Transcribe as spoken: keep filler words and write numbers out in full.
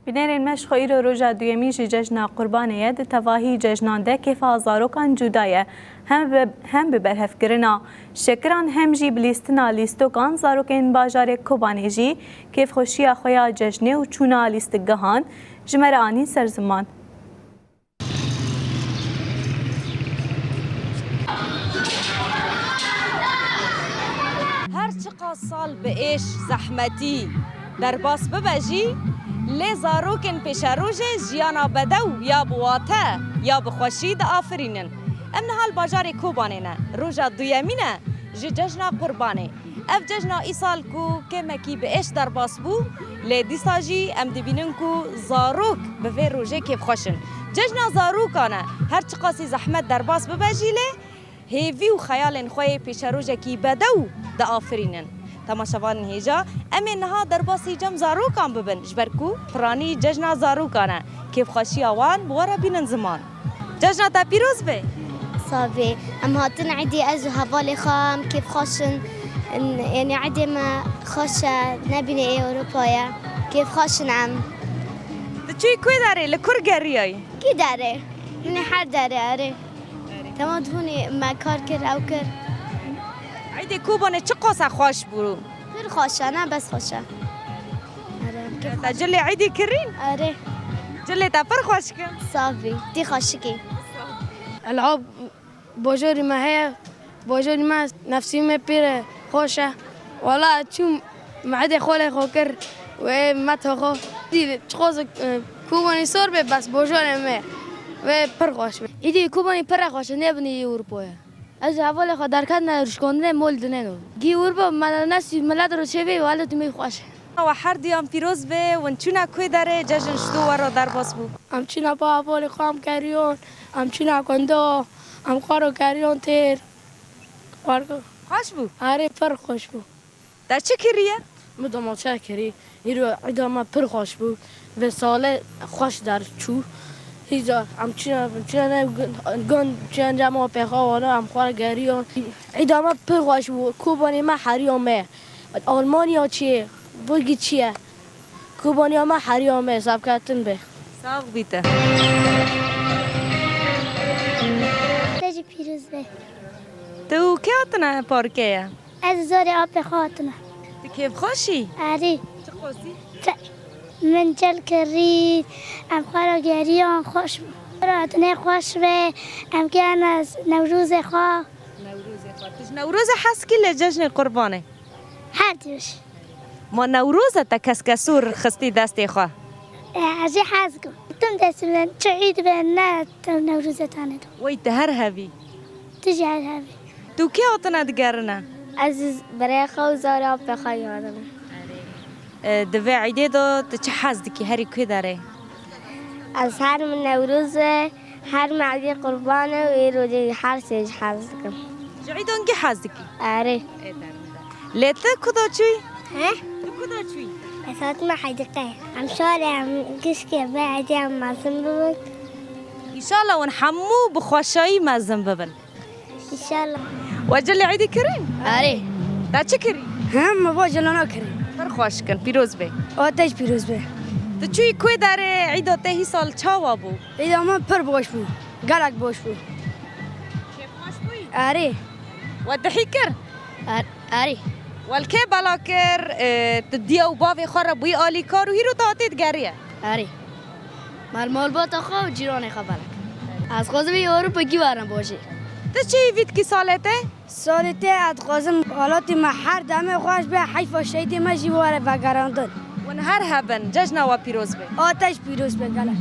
Bînerên me, ji xwe îro roja duyemîn ji cejna Qurbanê ye. Di tevahî cejnan de kêfa zarokan cuda ye. Hem bi, hem bi berhevkirina şekiran hem jî bi lîstina lîstokan zarokên bajarê Kobanê jî kêfxweşiya xwe ya cejnê û çûna lîstikgehan ji me re anîn ser ziman. Her çiqas sal bi êş, zehmetî derbas bibe jî, lê zarokên pêşerojê jiyana bedew ya bi wate ya bi xweşî diafirînin. Em niha li bajarê Kobanê ne, roja duyemîn e ji cejna Qurbanê. Ev cejna îsal ku kêmekî bi êş derbas bû, lê dîsa jî em dibînin ku zarok bi vê rojê kêfxweş in. Cejna zarokan e, her çiqasî zehmet derbas bibe jî lê hêvî û xeyalên xwe yê pêşerojekî bedew diafirînin. Temaşevanên hêja, em ê niha derbasî cem zarokan bibin, ji ber ku piranî cejna zarokan e, kêfxweşiya wan bi we re bînin ziman. Cejna te pîroz be. Savê. Em hatin êdî, ez û hevalê xwe em kêfxweş in. Yanî êdê me xweş e, nebînê ê Ewropa ye. Kêfxweş in em. Tu çûyî ku derê, li kur geriyayî? Kî derê? Min ê her derê, erê. Tema dihûnê me kar kir, ew kir. Êdê Kobanê çiqas e xweş bû? Pir xweş e, ne bes xweş e. Erê, em kêf Te cilê êdî kirîn? Erê. Cilê te pir xweş kir. Savê. Tî xweşikî. Elab bajarî me heye. Bajarî me nefsî me pir xweş e. Wala çûm me êdê xolê xwe kir. Wê me toxo. Dî çiqas, e, Kobanî sor be bes bajarê me. Wê pir xweş be. Êdî Kobanî pir xweş e, nebinê yê Ewropa ye. Ez û hevalê xwe derketine rûşkandinê mol dinêno. Gî wir bo, me nesî milet re çêbê, wele tu me xweş. Wa her diyan pîroz be, win çûna ku derê, cejn ji tu we re derbas bû. Em çûna ba hevalê xwe em keriyon, em çûna kondo, em xwe re keriyon têr. Xweş bû? Erê, pir xweş bû. Te çi kiriye? Min demaçe kirî. Îro îda me pir xweş bû. Vê salê xweş derçû. Hîza em çûna, çûna ne gund, çûna cem apê xwe wana, em xwe geriyan. Îda me pir xweş bû. Kobanê me heriya me. Almanya çi ye? Burgî çi ye? Kobaniya me heriya me, sabketin be. Sax bî te. Te jî pîroz be. Tu kê hatine parkê ye? Ez zarê apê xwe hatime. Tu kêfxweş î? Erê. Çi qasî? Te-, min cel kirî, em xwe re geriyan, xweş bû. Xwe re hatinê xweş be, em kene Newrozê xwe. Newrozê xwe. Tu ji Newrozê hez kî lê cejnê Qurbanê? Her tişt. Ma Newroz e te keskesûr xistî destê xwe? E, ez jî hez dikim. Tim destê min çi îd be ne tim Newroz e tane do. Wey te her hevî. Tu jî her hevî. Tu kê hatine digerine? Ez birê xwe û zarê apê xwe hatine. E, di vê îdê de tu çi hez dikî herî ku derê? Ez her min Newroz e, her min êdê Qurban e û ê rojê her sê jî hez dikim. Ji îdan gî hez dikî? Erê. Ê derinde. Lê tu kuda çûyî? He? Tu kuda çûyî? Ez hatime Heydiqe. Em şar e, em gişkê be êdê em mezin bibin. Înşallah hûn hemû bi xweşayî mezin bibin. Înşallah. We cilê êdî kirîn? Erê. Te çi kirî? He, me va cilana kirî. Pir xweş kin, pîroz bê. A te jî pîroz be. Tu çûyî ku derê, îda te hîsal çawa bû? Îda me pir baş bû. Gelek baş bû. Kêfxweş bûyî? Erê. We dihî kir? Er-, erê. We li kê bela kir? E, tu diya û bavê xwe re bûyî alîkar û hîro te hatê digeriye? Erê. Me li malbata xwe û cîranê xwe bela kir. Ez xwazim vê Ewropakî werim bajêr. Tu çi hîvî dikî salê te? Salê te ez dixwazim welatê me her demê xweş be, heyfa şehîdê me jî were vegerandin. Hûn her hebin, cejna we pîroz be. A te jî pîroz be gelek.